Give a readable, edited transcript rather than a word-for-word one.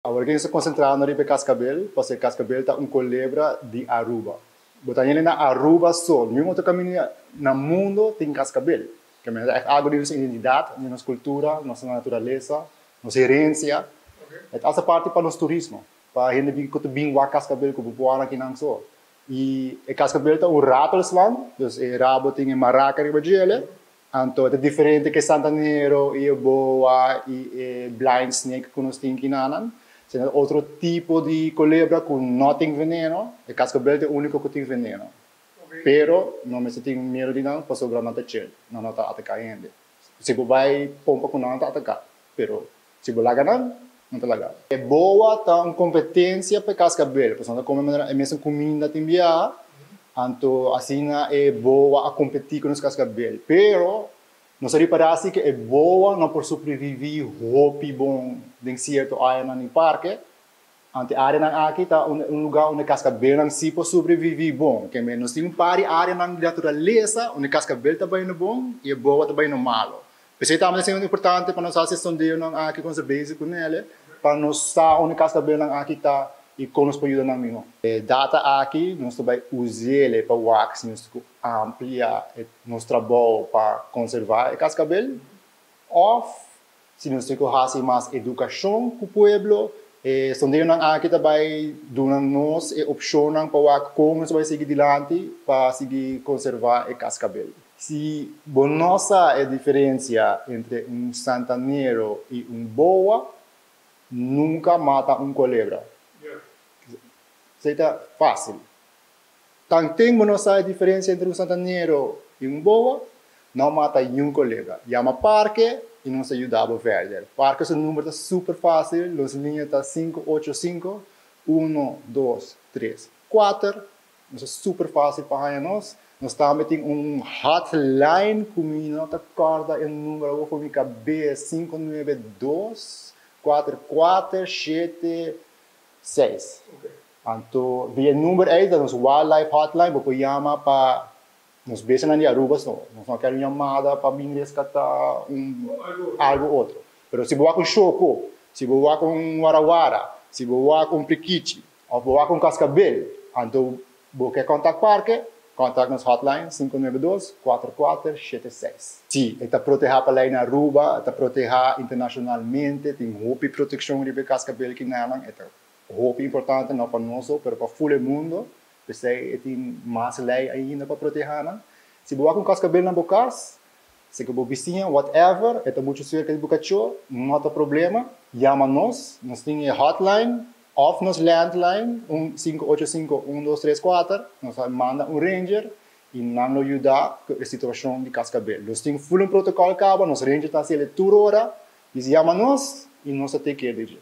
Awor nos ta concentrando riba cascabel, pasobra cascabel ta un colebra di Aruba. Bo ta na Aruba so, ningun otro caminda na mundo tin cascabel. Cu ta algo di nos identidad, di nos cultura, nos naturalesa, nos herencia. E ta parti pa nos turismo, pa hende bin cu bin wak cascabel cu bo aki nan so. E cascabel ta un ratelslang, dus e rabo tin maraca riba dje, anto e diferente cu santanero y boa y e blind snake cu nos tin aki nan. Ta otro tipo di colebra cu no tin veneno, e cascabel ta e unico cu tin veneno. Pero no mester tin miedo di nan, pasobra nan ta chill, nan ta ataca hende. Si bo bay pompa cu nan, ta ataca, pero si bo laga nan, nan ta laga. E boa ta un competencia pa cascabel, pasobra nan ta come e mesun cuminda tin bia, anto asina e boa a competi cu nos cascabel. Pero nos a ripara cu e boa no por sobrevivi hopi bon den cierto area na parke. Anto area nan aki ta un lugar unda cascabel nan si por sobrevivi bon. Cu nos tin un par di area nan naturalesa unda cascabel ta bay bon y e boa ta bay malo. Pesey tambe ta importante pa nos haci sondeo nan aki conservation cu ne, pa nos sa unda cascabel nan aki ta y con nos por yuda nan miho. E data aki nos ta bay usa pa wak si nos amplia nos trabou pa conserva e cascabel of si nos tin cu haci mas educacion cu pueblo. E sondeo nan aki tambe duna nos e opcion pa con nos bay sigui dilanti pa sigui conserva e cascabel. Si bo no sa e diferencia entre un santanero y un boa, nunca mata un colebra. Ta facil. Tanto bo no sa e diferencia entre un santanero y un boa, no mata ningun colebra. Yama parke y nos ta yuda verder. Parke su number ta super facil, nos liña ta 585 1 2 3 4. Ta super facil pa nos. Nos tambe tin un hotline cu mi no ta corda e number cu mi cabes, 592 44 7 6. Anto, via number ey, ta nos wildlife hotline, bo por yama pa nos bestianan di Aruba so. Nos no kier yamada pa bin rescata un algo otro. Pero si bo wak un shoco, si bo wak un warawara, si bo wak un prikichi, of bo wak un cascabel, anto bo kier contact parke, contact nos hotline 592 4476. Si, ta proteha pa ley na Aruba, ta proteha internacionalmente, tin hopi proteccion di cascabel aki nan, ta hopi importante no pa nos, pero pa full mundo, pesey tin mas ley ainda pa proteha nan. Si bo un cascabel na bo cas, si cu bo bisiña, whatever, ta mucho cerca di bo cacho, no tin problema, yama nos, nos tin hotline, of nos landline, 585 1234, nos manda un ranger y nan lo yuda cu e situacion di cascabel. Nos tin full un protocol caba, nos ranger ta haci tur ora, y yama nos y nos ta take care di.